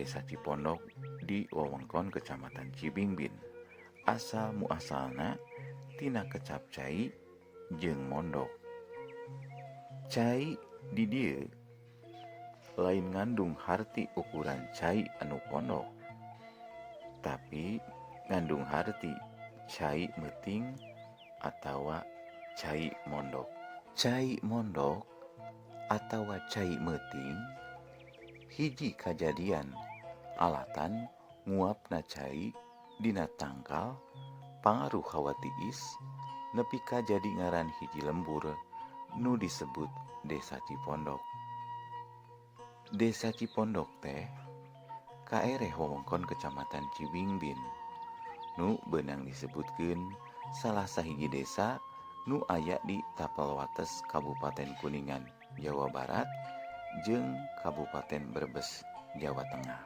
Desa Cipondok di wewengkon Kecamatan Cibingbin. Asal muasalna tina kecap cai jeung mondok. Cai di dieu lain ngandung harti ukuran cai anu pondok, tapi ngandung harti cai meuting atawa cai mondok. Cai mondok atawa cai meuting hiji kajadian alatan nguapna cai dina tangkal pangaruh hawa tiis nepi ka jadi ngaran hiji lembur nu disebut Desa Cipondok. Desa Cipondok teh kaereh wewengkon Kecamatan Cibingbin nu beunang disebutkeun salah sahiji desa nu aya di tapel wates Kabupaten Kuningan, Jawa Barat jeung Kabupaten Brebes, Jawa Tengah.